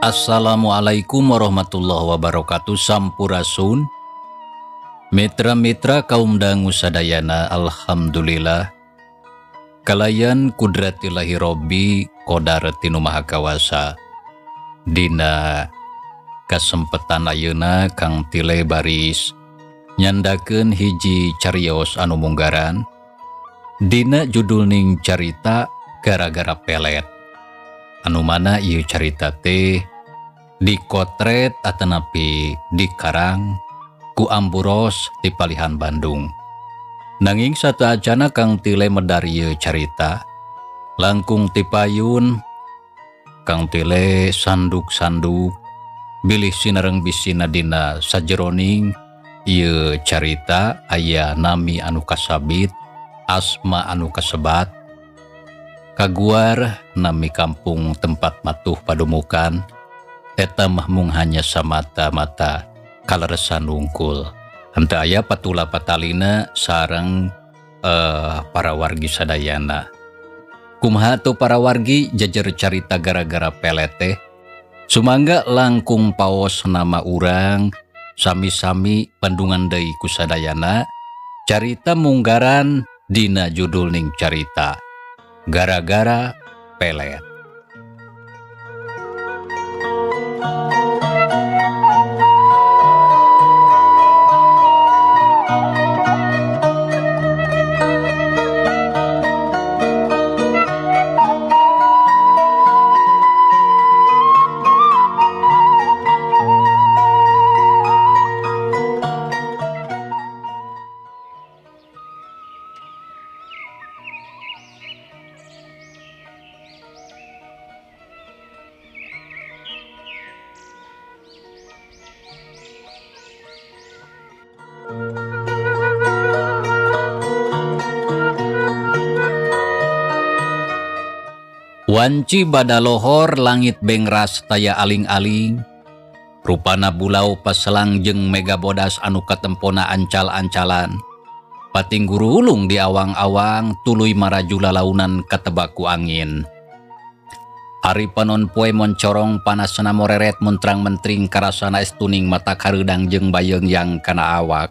Assalamualaikum warahmatullahi wabarakatuh. Sampurasun mitra-mitra kaum dangu sadayana. Alhamdulillah, kalayan kudratillahi Robbi qodar tinu maha kawasa, dina kasempatan ayeuna Kang Tile baris nyandakeun hiji carios anu munggaran dina judulning carita Gara-gara Pelet, anu mana ieu carita teh dikotret atanapi dikarang ku Amburos di palihan Bandung. Nanging sateuacana Kang Tile medar ieu carita, langkung tipayun Kang Tile sanduk-sanduk bilih sinareng bisina dina sajeroning ieu carita aya nami anu kasabit, asma anu kasebat, kaguar nami kampung tempat matuh padumukan. Eta mah mung hanya samata-mata kaleresan wungkul, henteu aya patula patalina sareng para wargi sadayana. Kumaha tuh para wargi jejer carita Gara-gara Pelet teh? Sumangga langkung paos nama urang sami-sami bandungan deui ku sadayana carita munggaran dina judulning carita Gara-gara Pelet. Wanci badalohor langit bengras taya aling-aling. Rupana bulau paselang jeung mega bodas anu katempona ancal-ancalan. Pating gurulung di awang-awang tuluy maraju lalaunan katebaku angin. Ari panon poe moncorong panasna moreret muntrang mentring karasana es tuning mata kareudang jeung bayeung yang kana awak.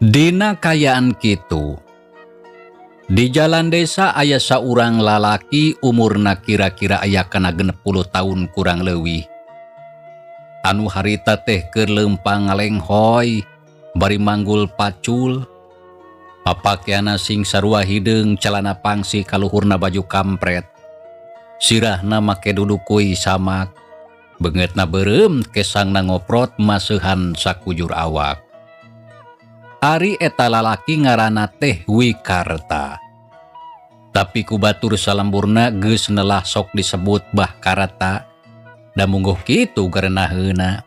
Dina kayaan kitu, di jalan desa aya saurang lalaki umurna kira-kira aya kana 60 tahun kurang leuwih. Anu harita teh keur leumpang ngalenghoy bari manggul pacul. Papakeana sing sarua hideung, calana pangsi kaluhurna baju kampret. Sirahna make dudukui samak. Beungeutna beureum, kesangna ngoprot maseuhan sakujur awak. Ari eta lalaki ngaranna teh Wikarta. Tapi ku batur salemburna geus nelah sok disebut Bah Karta. Da mungguh kitu gerenaheuna.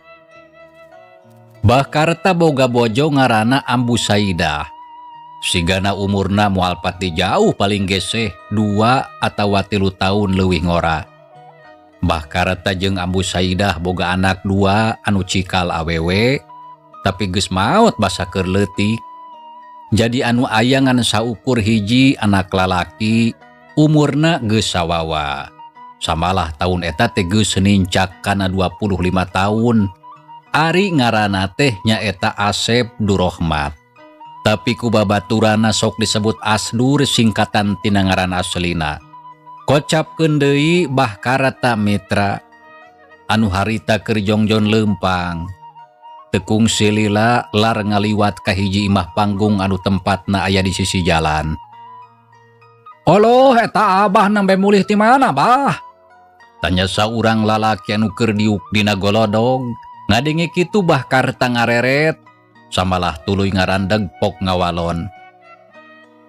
Bah Karta boga bojo ngaranna Ambu Saidah. Sigana umurna moal pati jauh, paling geseh 2 atawa 3 tahun leuwih ngora. Bah Karta jeung Ambu Saidah boga anak 2 anu cikal awewe, tapi geus maot basa keur leutik. Jadi anu aya ngan saukur hiji anak lalaki, umurna geus sawawa. Samalah tahun eta teh geus nincak kana 25 tahun. Ari ngaranna teh nyaeta Asep Durohmat. Tapi ku babaturanna sok disebut Asdur, singkatan tina ngaran aslina. Kocapkeun deui Bah Karta, mitra, anu harita keur jongjon leumpang. Teu kungsi lila lar ngaliwat ka hiji imah panggung anu tempatna aya di sisi jalan. "Oloh, eta Abah nembe mulih ti mana, Bah?" tanya saurang lalaki anu keur diuk dina golodog. Ngadenge kitu, Bah Karta ngareret samalah tuluy ngarandeg pok ngawalon.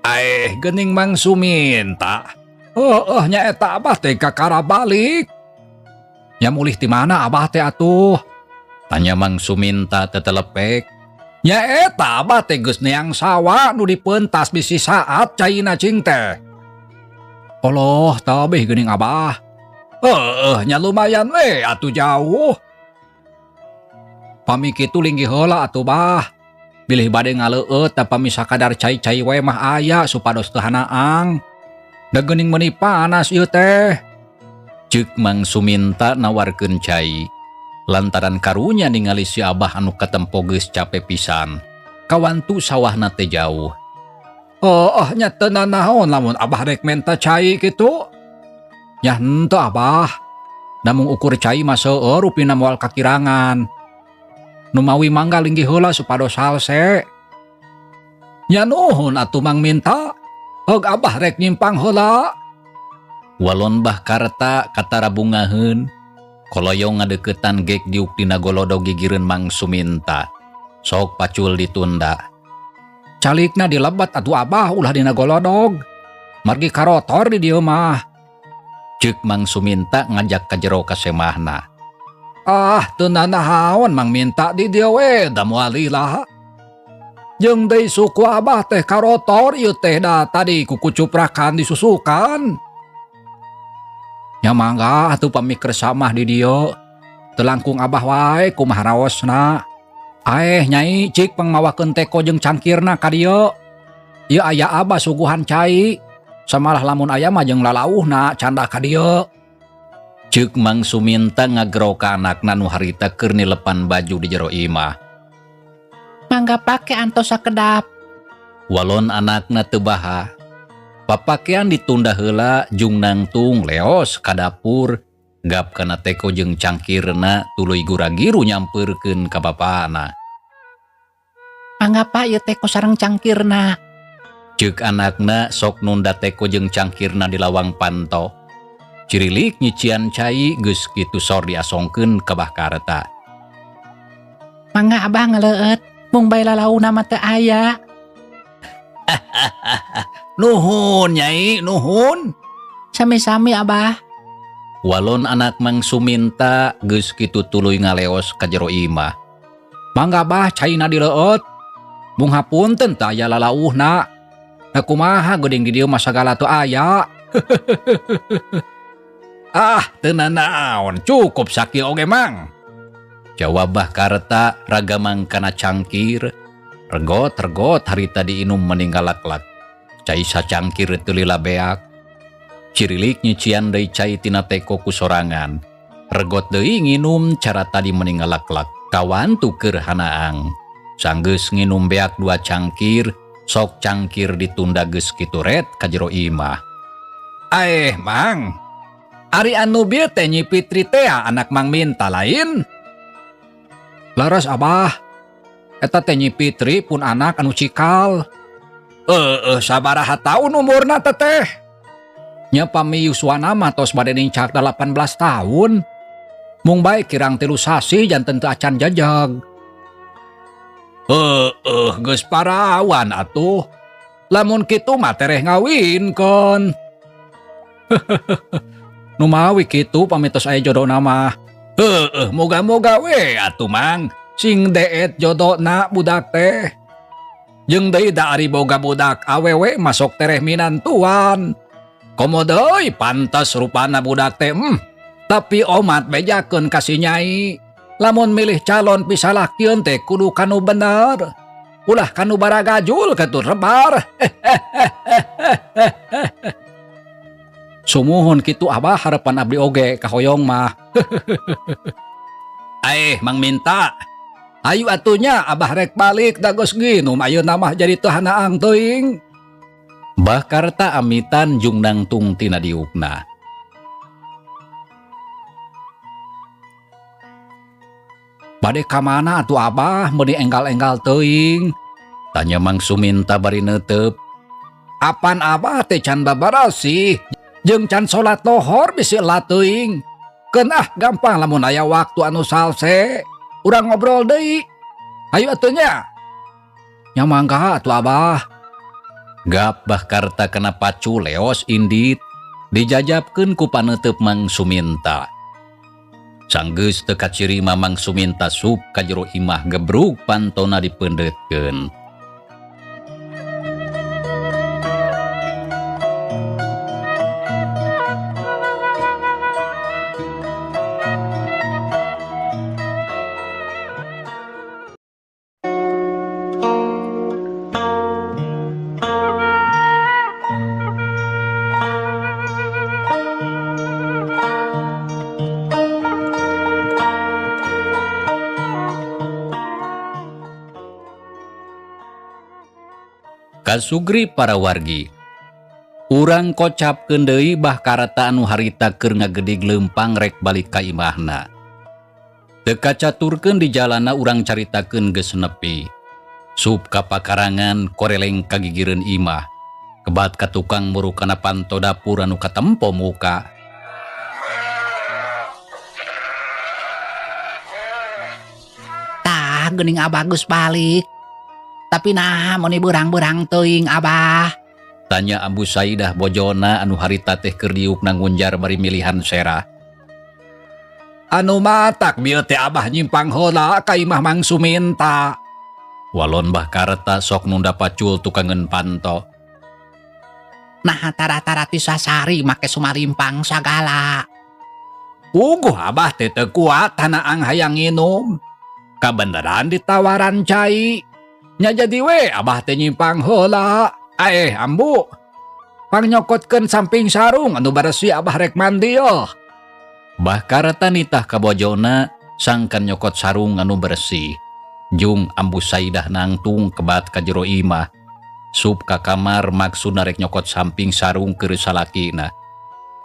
"Aeh, geuning Mang Suminta." "Oh, oh nya, eta Abah teh kakara balik." "Ya, mulih ti mana Abah teh atuh?" tanya Mang Suminta tetelepek. "Ya, eta Abah teh geus neang sawa nu dipentas bisi saat caina cing teh." "Oloh, tabeh geuning, Abah." "Heeh nya, lumayan we atuh jauh. Pami kitu linggih heula atuh, Bah. Bilih bade ngaleueut, pami sakadar cai-cai we mah aya, supados teu hanaang. Da geuning meuni panas ieu teh." Ceuk Mang Suminta nawarkeun cai. Lantaran karunya ningali si Abah anu katempo geus cape pisan. Kawantu sawahna teh jauh. "Oh, oh nya, teu nanaon lamun Abah rek menta cai kitu." "Nya henteu, Abah. Namung ukur cai mah seueur rupina, moal kakirangan. Numawi mangga linggih heula supados salse." "Nya nuhun atuh, Mang Minta. Heug, Abah rek nyimpang heula." Walon Bah Karta katara bungaheun. Koloyong ngadeukeutan gek diuk dina golodog gigireun Mang Suminta. Sok pacul ditunda. "Calikna di lebet atuh, Abah, ulah dina golodog. Margi karotor di dieu mah." Ceuk Mang Suminta ngajak ka jero ka semahna. "Ah, teu nanaon, Mang Minta, di dieu we da moal lila. Jeung deui suku Abah teh karotor ieu teh, da tadi kukucuprakan disusukan." "Nya mangga atuh pami kersa mah di dieu. Teu langkung Abah wae kumaha raosna. Aeh, Nyai, cik pangmawakeun teko jeung cangkirna ka dieu. Ieu aya Abah suguhan cai. Samalah lamun aya mah jeung lalauhna candak ka dieu." Ceuk Mang Suminta ngagero ka anakna nu harita keur nilepan baju di jero imah. "Mangga pake, antos sakedap." Walon anakna teu baha. Papakean ditunda heula jung nangtung leos ka dapur, gap kana teko jeung cangkirna, tuluy gura-giru nyampeurkeun ka bapana. "Mangga, Pak, ieu teko sareng cangkirna." Ceuk anakna sok nunda teko jeung cangkirna di lawang panto. Cirilik nyician cai, geus kitu sor diasongkeun ka Bah Karta. "Mangga Abah ngaleueut, mung bae lalauna mah teu aya." "Nuhun, Nyai, nuhun." "Sami-sami, Abah." Walon anak Mang Suminta, geus kitu tuluy ngaleos ka jero imah. "Mangga, Bah, caina dileueut. Mung hapunten teu aya lalauhna. Da kumaha geuning di dieu mah sagala teu aya." "Ah, teu nanaon, cukup sakieu oge, Mang." Jawab Bah Karta ragamang kana cangkir. Regot-regot harita diinum meni ngalaklak. Cai sacangkir teu lila beak. Cirilik nyician deui cai tina teko ku sorangan. Regot deui nginum, cara tadi meni ngalaklak. Kawantu keur hanaang. Sanggeus nginum beak dua cangkir, sok cangkir ditunda, geus kitu ret ka jero imah. "Aeh, Mang. Ari anu bieu teh Nyi Fitri teh anak Mang Minta lain?" "Leres, Abah. Eta teh Nyi Fitri pun anak anu cikal." "Heeh, sabaraha taun umurna teteh?" "Nya, pami yuswana mah tos bade nincak 18 tahun. Mung bae kirang 3 sasih janten teu acan jajag." "Heeh, geus parawan atuh. Lamun kitu mah tereh ngawinkeun." "Numawi kitu pami tos aya jodona mah." "Heeh, moga-moga we atuh, Mang. Sing deet jodona budak teh. Jeung deui da ari boga budak awewe masuk tereh minantuan. Komo deui pantes rupana budak teh. Tapi omat bejakeun ka si Nyai. Lamun milih calon pisalakieun teh kudu kanu bener. Ulah kanu baragajul ketur rebar." "Sumuhun kitu, Abah, harapan abdi oge kahoyong mah." "Aeh, Mang Minta. Ayu atuh nya Abah rek balik da geus nginum ayeuna mah jadi teu hanaang teuing. Bah Karta amitan jung nangtung tina diukna. Bade ka mana atuh Abah meuni enggal-enggal teuing? Tanya Mang Suminta bari neuteup. Apan Abah teh can babarasih jeung can salat lohor bisi elat teuing. Keun ah gampang lamun aya waktu anu salse urang ngobrol deui. Hayu atuh nya. Nya mangga atuh Abah. Gap Bah Karta kana pacu leos indit dijajabkeun ku paneuteub Mang Suminta. Sanggeus teu kaciri Mamang Suminta sup ka jero imah gebrug pantona dipeundeutkeun. Kasugri para wargi. Urang kocapkeun deui Bah Karta anu harita keur ngagedig leumpang rek balik ka imahna. Teu kacaturkeun di jalana urang caritakeun geus nepi. Sup ka pakarangan koreleng ka gigireun imah. Kebat ka tukang muru kana panto dapur anu katempo muka. Tah geuning Abah geus balik. Tapi nah meuni beurang-beurang teuing Abah. Tanya Ambu Saidah bojona anu harita teh keur diukna ngunjar bari milihan serah. Anu matak bieu teh Abah nyimpang heula ka imah Mang Suminta. Walon Bah Karta sok nunda pacul tukangeun panto. Nah tara-tara ti sasari make sumarimpang sagala. Puguh Abah teh teu kuat hanaang hayang nginum. Kabeneran ditawaran cai. Nya jadi we Abah teh nyimpang heula. Ambu. Pangnyokotkeun samping sarung anu baresi Abah rek mandi yoh. Bah Karta nitah ka bojona sangkan nyokot sarung anu bersih. Jung Ambu Saidah nangtung kebat ka jero imah. Sup ka kamar maksudna rek nyokot samping sarung keur salakina.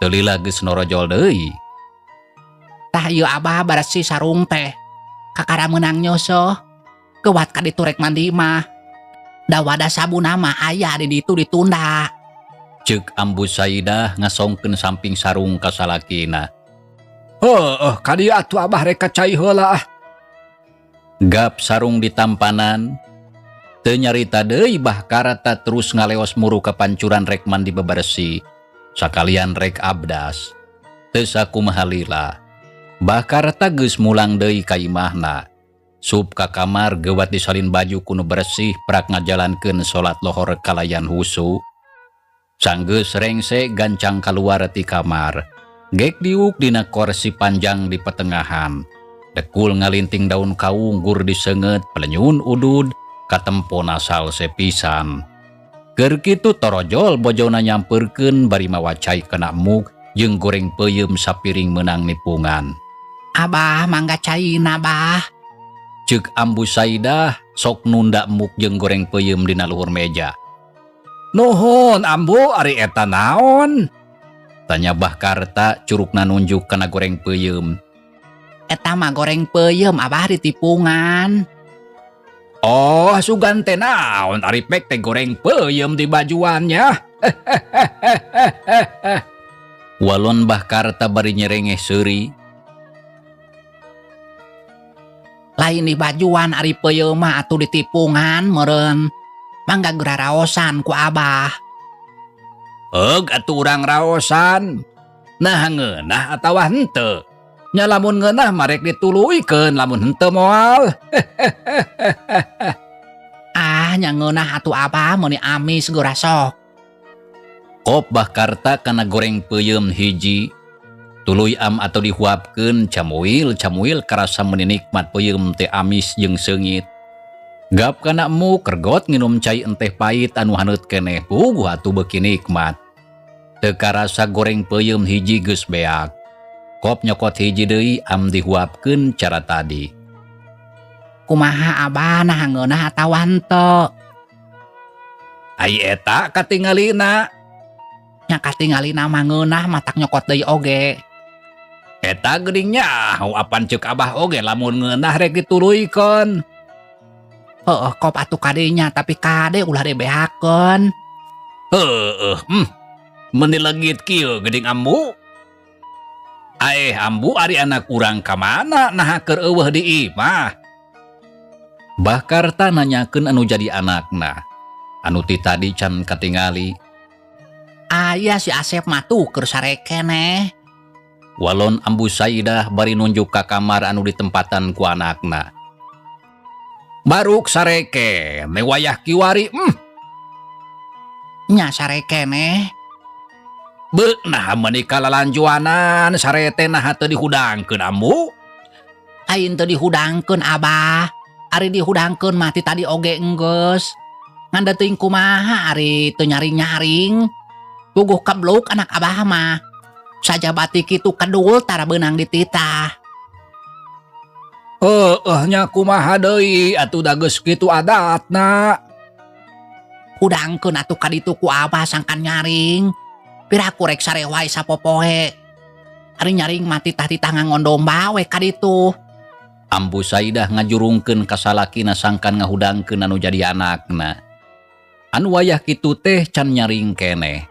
Teu lila geus norojol deui. Tah ieu Abah baresi sarung teh. Kakara meunang nyosoh. Kewat ka ditu rek mandi mah. Da wadah sabuna mah aya di ditu ditunda. Ceuk Ambu Saidah ngasongkeun samping sarung ka salakina. Heueuh ka dieu atuh Abah rek ka cai heula ah. Gap sarung ditampanan. Teu nyarita deui Bah Karta terus ngaleos muru ka pancuran rek mandi beberesi. Sakalian rek abdas. Teu sakumaha lila. Bah Karta geus mulang deui ka imahna. Sup ka kamar gewat disalin baju kuno bersih prak ngajalankeun salat lohor kalayan husu. Sanggeus rengse gancang kaluar ti kamar. Gek diuk dina korsi panjang di petengahan. Dekul ngalinting daun kaung gur diseungeut pelenyun udud katempona salse pisan. Keur kitu torojol bojona nyampeurkeun bari mawa cai kana mug jeung goreng peuyeum sapiring meunang nipungan. Abah mangga caina bah. Ceuk Ambu Saidah sok nunda muk jeung goreng peuyeum dina luhur meja. Nuhun Ambu ari eta naon? Tanya Bah Karta curugna nunjuk kana goreng peuyeum. Eta mah goreng peuyeum Abah ditipungan. Oh sugan teh naon ari pek teh goreng peuyeum di bajuannya. Walon Bah Karta bari nyerengeh seuri. Lain di bajuan ari peuyeum mah atuh ditipungan meureun. Mangga geura raosan ku Abah. Eug atuh urang raosan. Nah ngeunah atawa henteu. Nya lamun ngeunah mah rek dituluykeun lamun henteu moal. Ah nya ngeunah atuh Abah meuni amis geura sok. Kop Bah Karta kana goreng peuyeum hiji. Tuluy am atau dihuapkeun camuil-camuil karasa meuni nikmat peuyeum teh amis jeung seungit. Gap kana emu kergot nginum cai enteh pahit anu haneut keneh puguh atuh beuki nikmat. Teu karasa goreng peuyeum hiji geus beak. Kop nyokot hiji deui am dihuapkeun cara tadi. Kumaha Abah nah ngeunah atawa henteu? Ai eta katingalina. Nya katingalina mah ngeunah matak nyokot deui oge. Eta geuning nyaho apan ceuk Abah oge lamun ngeunah rek dituluykeun. Heueuh kop atuh kadinya tapi kade ulah dibeakeun. Heueuh, meuni leungit kieu geuning Ambu. Aeh Ambu ari anak urang ka mana naha keur eueuh di imah. Bah Karta nanyakeun anu jadi anakna. Anu ti tadi can katingali. Aya si Asep mah tuh keur sare keneh. Walon Ambu Saidah bari nunjuk ka kamar anu ditempatan ku anakna. Baruk sare keneh wayah kiwari. Nya sare keneh. Beuh naha meuni kalalanjuanan sare teh naha teu dihudangkeun Ambu. Ain teu dihudangkeun Abah. Ari dihudangkeun mah ti tadi oge enggeus. Ngan da teuing kumaha ari teu nyaring-nyaring. Puguh kebluk anak Abah mah. Sajabati kitu kedul tara beunang dititah. Heueuh nya kumaha deui atuh da geus kitu adatna. Hudangkeun atuh ka ditu ku Abah sangkan nyaring. Piraku rek sare wae sapopoe. Ari nyaring mah titah-titah ngangon domba we ka ditu. Ambu Saidah ngajurungkeun ka salakina sangkan ngahudangkeun anu jadi anakna. Anu wayah kitu teh can nyaring keneh.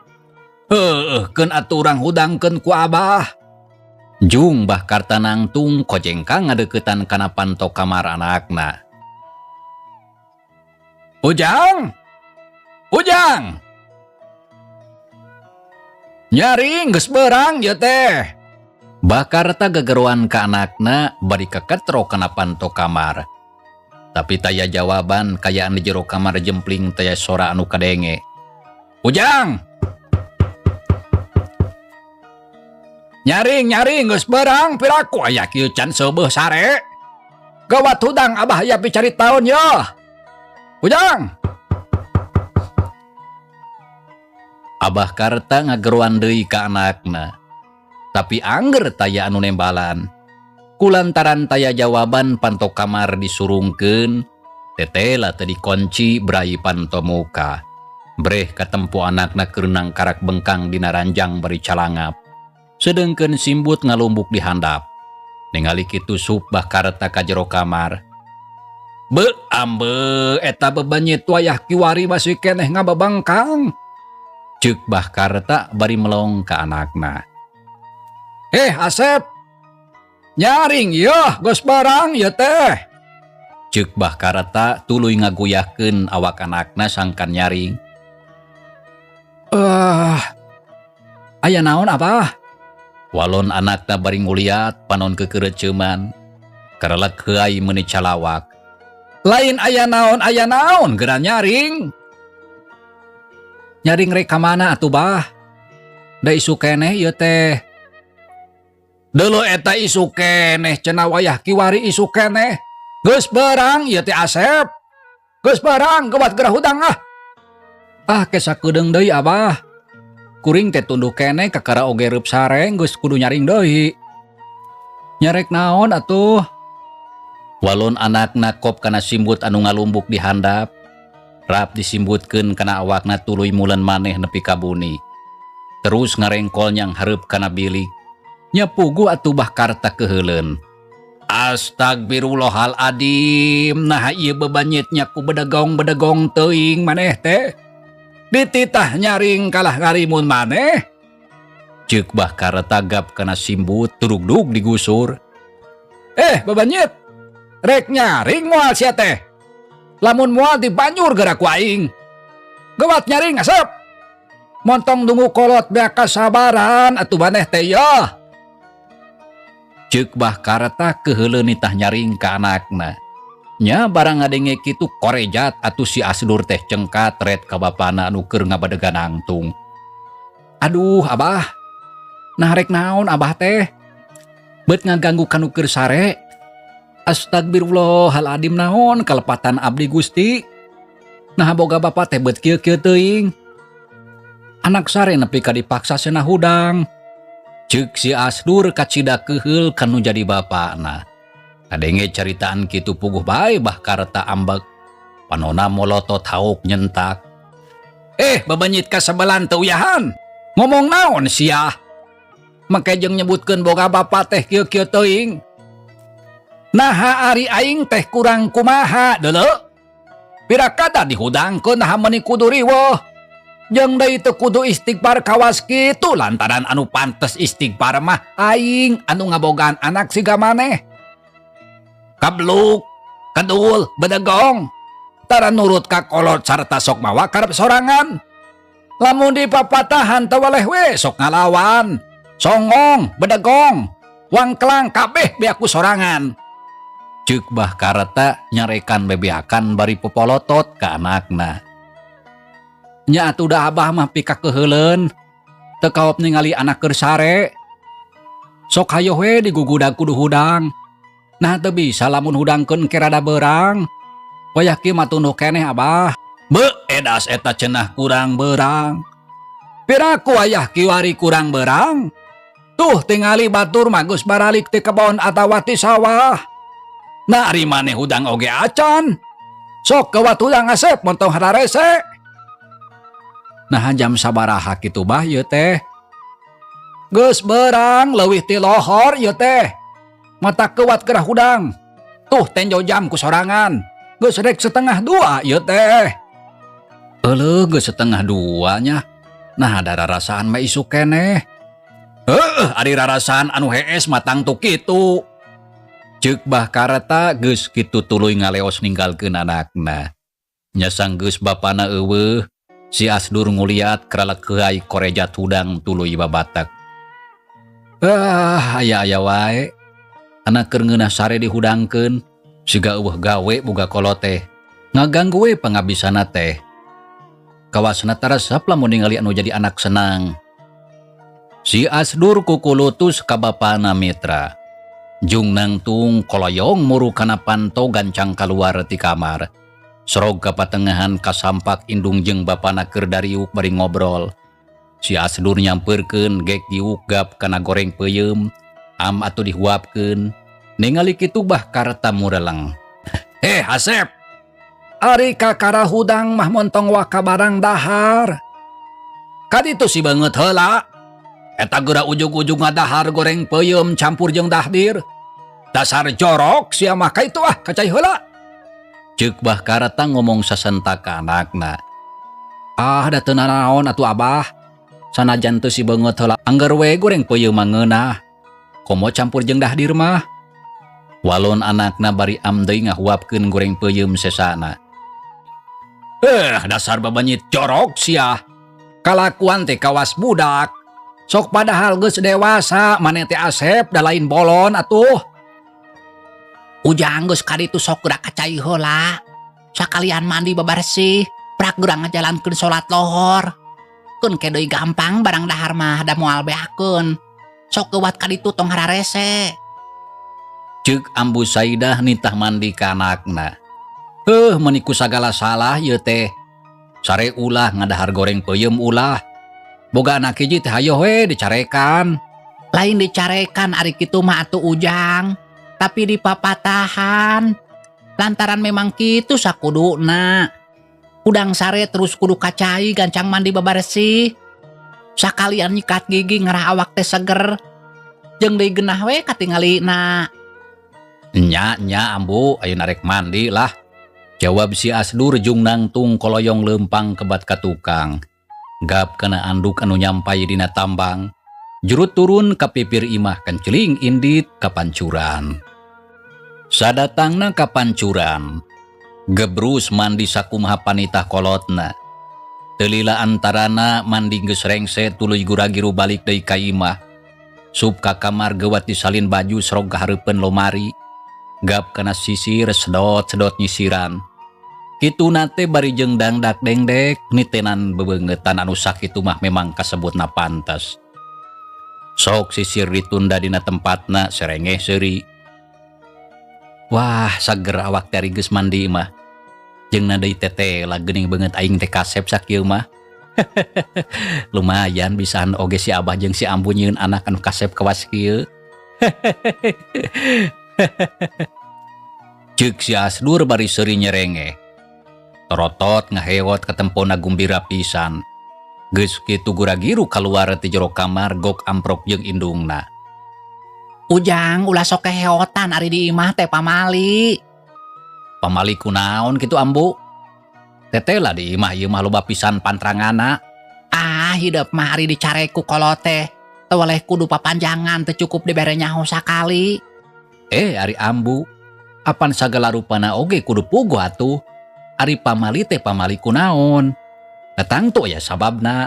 Heueuh keun atuh urang hudangkeun ku Abah. Jung Bah Karta nangtung kojengkang ngadeuketan kana panto kamar anakna. Ujang! Ujang! Nyaring geus beurang ieu teh. Bah Karta gegeroan ka anakna bari keketro kana panto kamar. Tapi taya jawaban kayaan di jero kamar jempling taya sora anu kadenge. Ujang! Nyaring nyaring geus beurang piraku aya kieu can seubeuh sare. Gawat hudang Abah aya picari taon yeuh. Ujang! Abah Karta ngageroan deui ka anakna. Tapi angger taya anu nembalan. Kulantaran taya jawaban panto kamar disurungkeun, tetela teu dikunci brai panto muka. Breh katempo anakna keur nangkarak bengkang dina ranjang bari calangap. Sedengkeun simbut ngalumbuk di handap. Ningali kitu sup Bah Karta ka jero kamar. Beuh ambe eta bebenyit wayah kiwari masih keneh ngababangkang. Ceuk Bah Karta bari melong ka anakna. Asep. Nyaring yeuh geus barang ieu teh. Ceuk Bah Karta tuluy ngaguyahkeun awak anakna sangkan nyaring. Aya naon Abah? Walon anakna bari nguliat panon kekereceuman. Karelek heuay meuni calawak. Lain aya naon geura nyaring. Nyaring rek ka mana atuh Bah? Da isu keneh ieu teh. Deuleu eta isu keneh cenah wayah kiwari isu keneh. Geus beurang ieu teh Asep. Geus beurang geubat geura hudang ah. Ah ke sakedeung deui Abah. Kuring teh tunduh keneh kakara oge reup sare geus kudu nyaring deui. Nyarek naon atuh? Walon anakna kop kana simbut anu ngalumbuk di handap. Rap disimbutkeun kana awakna tuluy mulan maneh nepi ka buni. Terus ngarengkol nyang hareup kana bilik. Nya puguh atuh Bah Karta keuheuleun. Astagfirullahaladzim, naha ieu bebanyitnya ku bedegong-bedegong teuing maneh teh. Dititah nyaring kalah ngarimun maneh. Ceuk Bah Karta gap kana simbut turugdug digusur. Bebanyit, rek nyaring moal sia teh. Lamun moal dibanjur geura ku aing. Gawat nyaring asep. Montong dungu kolot beak kasabaran atuh maneh teh yeuh. Ceuk Bah Karta keuheuleun nitah nyaring ka anakna. Nya barang ngadenge kitu korejat atuh si Asdur teh cengkat ret ka bapana anu keur ngabadegan nangtung. Aduh Abah, nah rek naon Abah teh? Beut ngaganggu kanu keur sare. Astagfirullahaladzim naon kalepatan abdi Gusti. Nah boga bapa teh beut kieu-kieu teuing. Anak sare nepi ka dipaksa cenah hudang. Ceuk si Asdur kacida keuheul kanu jadi bapana. Kadenge caritaan kitu puguh bae Bah Karta ambek. Panona molotot hauk nyentak. Eh, babenyit kasebelan teu uyahan. Ngomong naon sia? Make jeung nyebutkeun boga bapa teh kieu-kieu teuing. Naha ari aing teh kurang kumaha deuleu? Pira kada dihudangkeun naha meuni kudu riweuh. Jeung deui teu kudu istighfar kawas kitu lantaran anu pantes istighfar mah aing anu ngabogaan anak siga maneh. Kabluk, kedul, bedegong. Tara nurut ka kolot sarta sok mawa karep sorangan. Lamun dipapatahan teu weleh we sok ngalawan. Songong, bedegong, wangkelang kabeh beak ku sorangan. Ceuk Bah Karta nyarekan bebeakan bari popolotot ka anakna. Nya atuh da abah mah pikakeuheuleun. Teu kaop ningali anak keur sare. Sok hayoh we digugudag kudu hudang. Nah teu bisa lamun hudangkeun ke rada beurang. Wayah kieu mah tunduh keneh abah. Beuh edas eta cenah kurang beurang. Piraku wayah kiwari kurang beurang. Tuh tingali batur mah geus baralik ti kebon atawa ti sawah. Nah ari maneh hudang oge acan. Sok kewat hudang Asep montong hararese. Nah jam sabaraha kitu bah ieu teh? Geus beurang leuwih ti lohor ieu teh. Mata kewat gerah hudang. Tuh tenjo jam ku sorangan. Geus rek setengah dua ieu teh. Euleuh geus setengah dua nya. Nah ada rarasaan mah isuk keneh. Heuh ari rarasaan anu hees mah tangtu kitu. Ceuk Bah Karta geus kitu tuluy ngaleos ninggalkeun anakna. Nya sanggeus bapana eueuh, si Asdur nguliat kralekeuai korejat hudang tuluy babatek. Ah, aya-aya wae. Anak keur ngeunah sare dihudangkeun, siga eueuh gawe boga kolot teh. Ngaganggu we pangabisana teh. Kawasna taresep lamun ningali anu jadi anak senang. Si Asdur kukulutus ka bapana Mitra. Jung nangtung koloyong muru kana panto gancang kaluar ti kamar. Sorog ka patengahan kasampak indung jeung bapana keur dariuk bari ngobrol. Si Asdur nyampeurkeun gek diuk gap kana goreng peuyeum, am atuh dihuapkeun. Ningali kitu Bah Karta mureleng. Eh Asep, ari kakara hudang mah montong waka barang dahar. Kaditu si beungeut heula. Eta geura ujug-ujug ngadahar goreng peuyeum campur jeung dahdir. Dasar jorok sia mah ka itu ah kacai heula. Ceuk Bah Karta ngomong sasentak ka anakna. Ah da teu nanaon atuh abah. Sanajan teu si beungeut heula angger we goreng peuyeum mah ngeunah. Komo campur jeung dahdir mah. Walon anakna bari am deui ngahuapkeun goreng peuyeum sesana. Dasar babenyit jorok sia. Kalakuan teh kawas budak. Sok padahal geus dewasa maneh teh Asep da lain bolon atuh. Ujang geus kaditu sok geura kacai heula. Sakalian mandi babarsih, prak geura ngajalankeun salat lohor. Keun ke deui gampang barang dahar mah da moal beakeun. Sok kewat kaditu tong hararese. Ceuk Ambu Saidah nitah mandi ka anakna. Heuh meuni ku sagala salah ieu teh. Sare ulah ngadahar goreng peuyeum ulah. Boga anak hiji teh hayoh we dicarekan. Lain dicarekan ari kitu mah atuh Ujang, tapi dipapatahan. Lantaran memang kitu sakuduna. Udang sare terus kudu kacai gancang mandi babarsih. Sakalian nyikat gigi ngarah awak teh seger. Jeung deui genah we katingalina. Nya nya ambu ayeuna rek mandi lah. Jawab si Asdur jung nangtung koloyong leumpang kebat ka tukang. Gap kana anduk anu nyampai dina tambang. Jurut turun ka pipir imah kenceling indit ka pancuran. Sadatangna ka pancuran. Gebrus mandi sakumaha panitah kolotna. Teu lila antarana mandi geus rengse tuluy guragiru balik deui ka imah. Sup ka kamar geuwat disalin baju serog ka hareupeun lomari. Gap kana sisir sedot-sedot nyisiran. Kituna teh bari jeung dangdak dengdek nitenan bebeungeutan anu sakitu mah memang kasebutna pantes. Sok sisir ditunda dina tempatna serengeh seuri. Wah, sager awak teh ari geus mandi mah. Jeung na deui tetela geuning beungeut aing teh kasep sakieu mah. Lumayan bisaan oge si abah jeung si ambu nyieun anak anu kasep kawas kieu. Ceuk si Asdur bari seuri nyerengeh. Torotot ngahewot katempona gumbira pisan. Geus kitu gura-giru kaluar ti jero kamar gok amprok jeung indungna. Ujang ulah sok keheotan ari di imah teh pamali. Pamali kunaon kitu Ambu? Teteh lah di imah ieu mah loba pisan pantrangana. Ah hidep mah ari dicarek ku kolot teh. Teu weleh kudu papanjangan teu cukup dibere nyaho sakali. Eh ari Ambu, apan sagala rupana oge kudu puguh atuh. Ari pamali teh pamali kunaon? Tangtu aya sababna.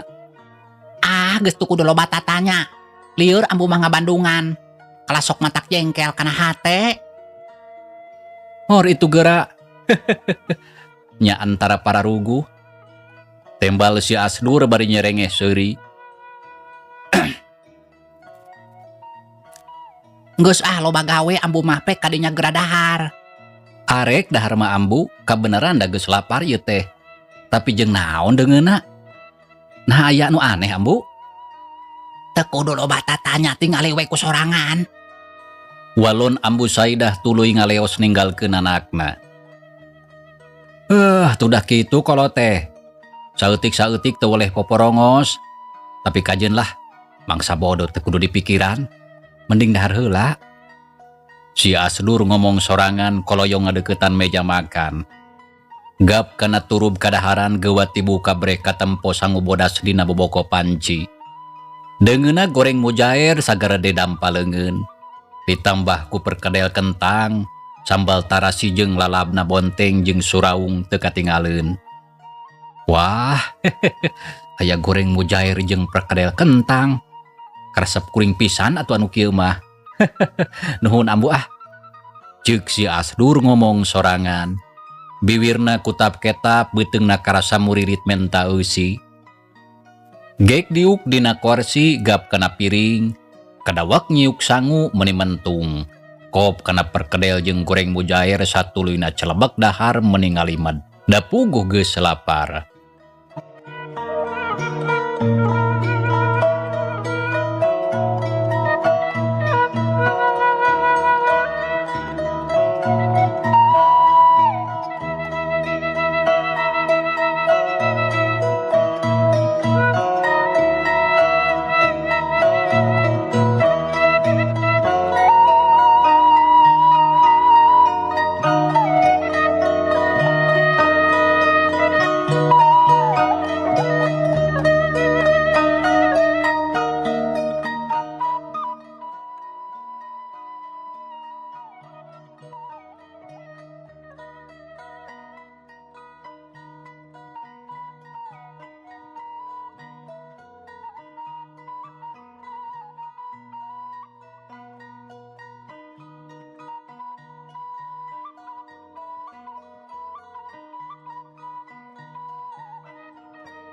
Ah geus teu kudu loba tatanya. Lieur Ambu mah ngabandungan. Kalah sok matak jengkel kana hate. Hor itu gerak. Nya antara para ruguh. Tembal si Asdur bari nyerengeh seuri. Geus ah loba gawe Ambu mah pek kadinya geura dahar. Arek dahar mah Ambu, kabeneran da geus lapar ieu teh. Tapi jeung naon deungeunna? Nah aya nu aneh Ambu. Teu kudu loba tatanya tingali we ku sorangan. Walon Ambu Saidah tuluy ngaleos ninggalkeun anakna. Tudah kitu kolot teh. Saeutik-saeutik teu weleh poporongos. Tapi kajeun lah, mangsa bodoh teu kudu dipikiran. Mending dahar heula. Si Asdur ngomong sorangan koloyong ngadeukeutan meja makan. Gap kana turub kadaharan geuwat dibuka brek katempo sangu bodas dina boboko panci. Deungeunna goreng mujair sagarede dampa leungeun. Ditambah ku perkedel kentang, sambal tarasi jeung lalabna bonteng jeung suraung teu katingaleun. Wah, aya goreng mujair jeung perkedel kentang. Karesep kuring pisan atuh anu kieu mah. Nuhun Ambu ah. Ceuk si Asdur ngomong sorangan. Biwirna kutap-ketap beuteungna karasa muririt menta eusi. Gek diuk dina korsi gap kana piring. Kadawak nyiuk sangu meuni mentung. Kop kana perkedel jeung goreng mujair satuluyna celebek dahar meuni ngalimed. Da puguh geus lapar.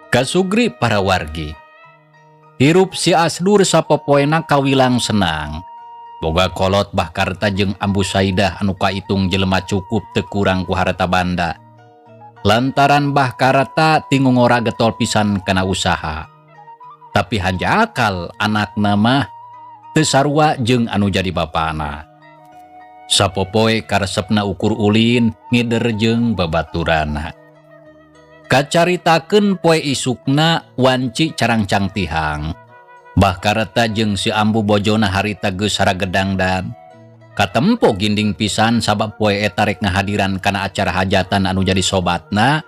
Kasugri para wargi. Hirup si Asdur sapopoena kawilang senang. Boga kolot Bah Karta jeung Ambu Saidah anu kaitung jelema cukup teu kurang ku harta banda. Lantaran Bah Karta tingungora getol pisan kana usaha. Tapi hanjakal anakna mah teu sarua jeung anu jadi bapana. Sapopoe karesepna ukur ulin ngider jeung babaturana. Kacaritakeun poe isukna wanci carangcang tihang. Bah Karta jeung si Ambu bojona harita geus saragedangdan. Katempo ginding pisan sabab poe eta rek ngahadiran kana acara hajatan anu jadi sobatna,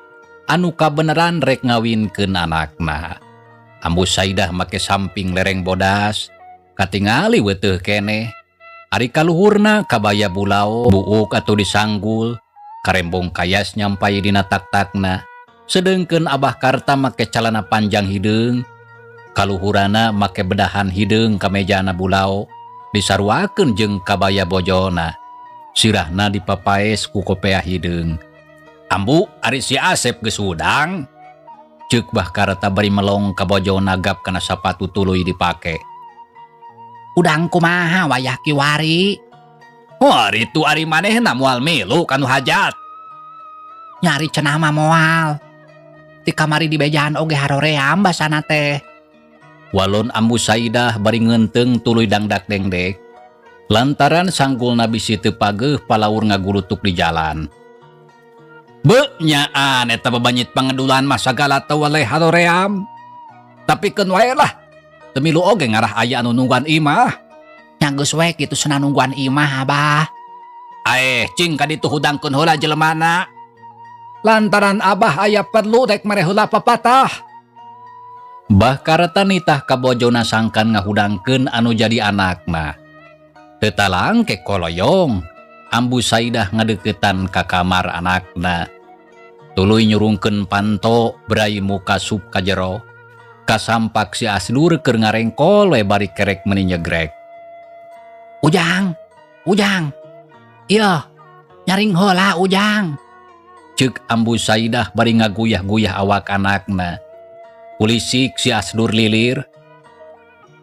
anu kabeneran rek ngawinkeun anakna. Ambu Saidah make samping lereng bodas, katingali weteuh keneh. Ari kaluhurna kabaya bulao, buuk atau disanggul, karembong kayas nyampai dina tak-takna. Sedengkeun Abah Karta make calana panjang hideung, kaluhurana make bedahan hideung kamejana bulao, disaruakeun jeung kabaya bojona. Sirahna dipapaes ku kopea hideung. Ambu, ari si Asep geus hudang. Ceuk Bah Karta bari melong ka bojona gap kana sapatu tuluy dipake. Udang kumaha wayah kiwari? Oh, ari tu ari manehna moal milu kanu hajat. Nyari cenah mah moal. Di kamari di bejaan oge haroream basana teh. Walon Ambu Saidah bari ngeunteung tuluy dangdak dengdek. Lantaran sanggulna bisi teu pageuh palaur ngagulutuk di jalan. Beuh nyaan eta babanyit pangedulan mah sagala teu weleh haroream. Tapi keun wae lah, teu milu oge ngarah aya anu nungguan imah. Nya geus we kitu cenah nungguan imah, Abah. Aeh, cing ka ditu hudangkeun heula jelemana. Lantaran Abah aya perlu rek mere heula papatah. Bah Karta nitah ka bojona sangkan ngahudangkeun anu jadi anakna. Teu talangke koloyong, Ambu Saidah ngadeukeutan ka kamar anakna. Tuluy nyurungkeun panto brai muka sup ka jero. Kasampak si Asdur keur ngarengkol we bari kerek meuni nyegrek. Ujang, Ujang. Ieu, nyaring heula Ujang. Ceuk Ambu Saidah bari ngaguyah-guyah awak anakna. Kulisik si Asdur lilir.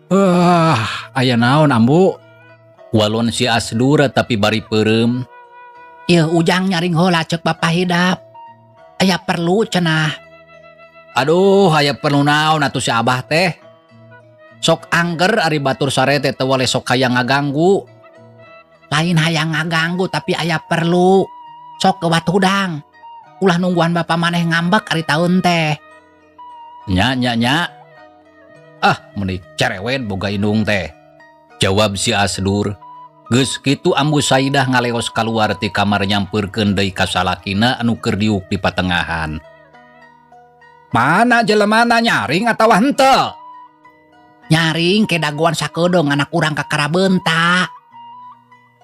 Ah, aya naon Ambu? Walon si Asdur tapi bari peureum. Ieu Ujang nyaring heula ceuk Bapak Hidap. Aya perlu cenah. Aduh, aya perlu naon atuh si Abah teh? Sok angger ari batur sare teh teu wale sok hayang ngaganggu. Lain hayang ngaganggu tapi aya perlu. Sok kewat hudang. Ulah nungguan bapak maneh ngambek ari taun teh. Nya nya nya. Ah, meuni cerewet boga indung teh. Jawab si Asdur. Geus kitu Ambu Saidah ngaleos kaluar ti kamar nyampeurkeun deui ka salakina anu keur diuk di patengahan. Mana jelemana nyaring atawa henteu? Nyaring ke dagoan sakedeung anak urang kakara beunta.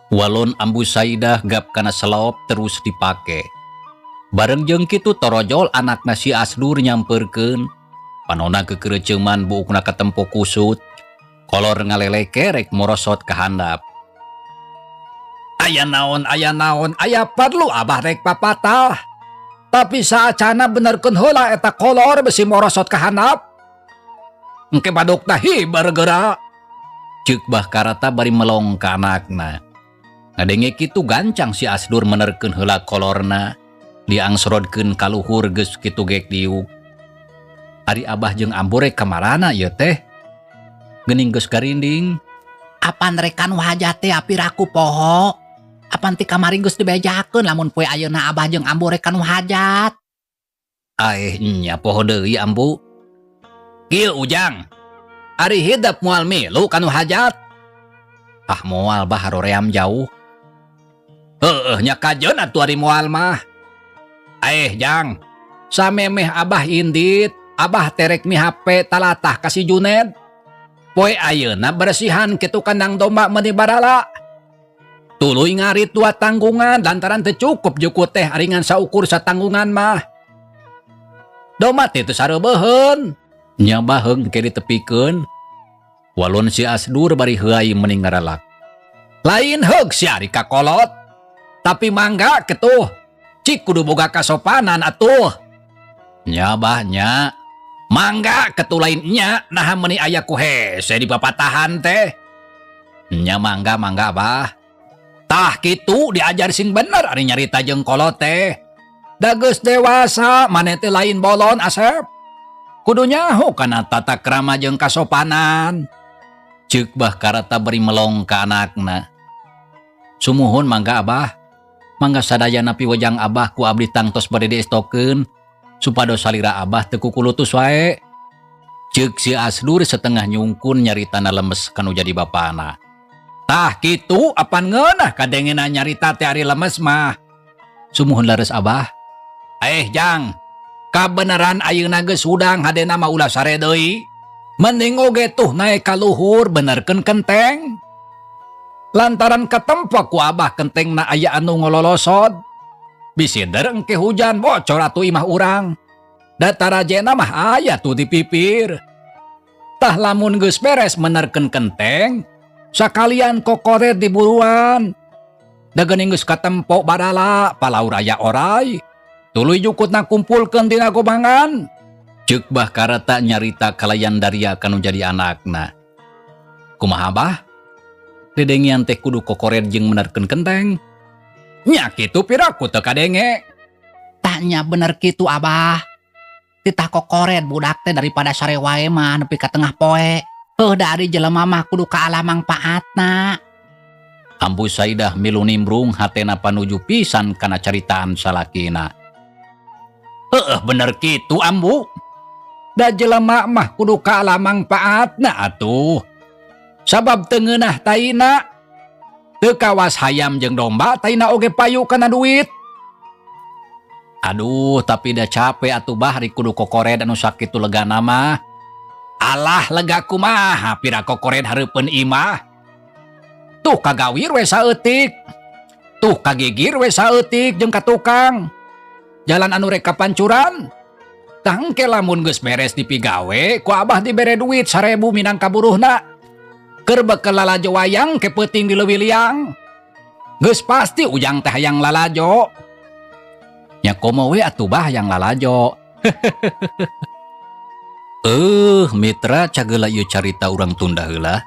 Walon Ambu Saidah gap kana selop terus dipake. Bareng jeung kitu torojol anakna si Asdur nyampeurkeun. Panona kekereceuman buukna katempo kusut. Kolor ngaleleke rek morosot ka handap. Aya naon, aya naon, aya perlu Abah rek papatah. Tapi saacana benerkeun heula eta kolor besi morosot ka handap. Engke badukna hiber geura. Ceuk Bah Karata bari melong ka anakna. Ngadenge kitu gancang si Asdur menerkeun heula kolorna. Diangsrodkeun ka luhur geus kitu gek diuk. Ari Abah jeung Ambu rek ka marana ieu teh? Geuning geus garinding. Apan rek ka nu hajat teh piraku poho. Apan ti kamari geus dibejakeun lamun poe ayeuna Abah jeung Ambu rek ka nu hajat. Aeh nya poho deui Ambu. Kieu Ujang. Ari hidep moal milu ka nu hajat. Ah moal bah haroream jauh. Heueuh nya kajeun atuh ari moal mah. Aeh Jang. Samemeh Abah indit, Abah terek mi HP talatah ka si Juned. Poe ayeuna bersihan kitu kandang domba meuni barala. Tuluy ngarit dua tanggungan lantaran teu cukup jukut teh aringan saukur satanggungan mah. Domba teh teu sareubeheun. Nya baheung ke ditepikeun. Walon si Asdur bari heuay meni ngaralak. Lain heug si ari kakolot. Tapi mangga ketuh. Cik kudu boga kasopanan atuh. Nya bah nya. Mangga ketuh lain nya naha meuni aya ku hese di papatahan teh. Nya mangga mangga bah. Tah kitu diajar sing bener ari nyarita jeung kolot teh. Da geus dewasa maneh teh lain bolon Asep. Kudu nyaho kana tata krama jeung kasopanan. Ceuk Bah Karata bari melong ka anakna. Sumuhun mangga Abah. Mangga sadayana piwejang Abah ku abdi tangtos bade diestokeun supados salira Abah teu kukulutus wae. Ceuk si Asdur setengah nyungkun nyaritana lemes kanu jadi bapana. Tah kitu apan ngeunah kadengena nyarita teh ari lemes mah. Sumuhun leres Abah. Eh Jang, kabeneran ayeuna geus hudang hadena mah ulah sare deui. Mending oge tuh naek ka luhur benerkeun kenteng. Lantaran katempo ku Abah kentengna aya anu ngololosod. Bisi der engke hujan bocor atuh imah urang. Da tarajena mah aya tuh di pipir. Tah lamun geus beres menerkeun kenteng, sakalian kokoret di buruan. Da geuning geus katempo barala palaur aya orai. Tuluy jukutna kumpulkeun dina gobangan. Ceuk Bah Karata nyarita kalayan daria kanu jadi anakna. Kumaha Bah? Dedengian teh kudu kokoret jeung menerkeun kenteng. Nya kitu piraku teu kadenge. Tah nya bener kitu Abah. Titah kokoret budak teh daripada sare wae mah nepi ka tengah poe. Heuh da ari jelema mah kudu kaala mangpaatna. Ambu Saidah milu nimbrung, hatena panuju pisan kana caritaan salakina. Heeh, bener kitu, Ambu. Da jelema mah kudu kaala mangpaatna atuh. Sabab teu ngeunah taina. Teu kawas hayam jeung domba, taina oge payu kana duit. Aduh, tapi da capek atuh, Bah, ari kudu kokored anu sakitu legana mah. Alah, lega kumaha, pira kokored hareupeun imah. Tuh kagawir we saeutik. Tuh kagigir we saeutik jeung ka tukang. Jalan anu rek ka pancuran. Tah, engke lamun geus beres dipigawe, ku Abah dibere duit 1000 minangka buruhna. Keur bekel lalajo wayang ke peuting di leuwih liang. Geus pasti Ujang teh hayang lalajo. Nya komo we atuh, Bah, hayang lalajo. Eh, mitra, cageula ieu carita urang tunda heula.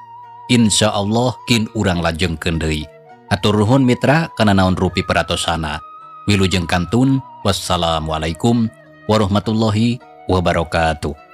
Insya Allah kin urang lajengkeun deui. Hatur nuhun, mitra, kana naon rupi peratosana. Wilujeng kantun. Wassalamualaikum warahmatullahi wabarakatuh.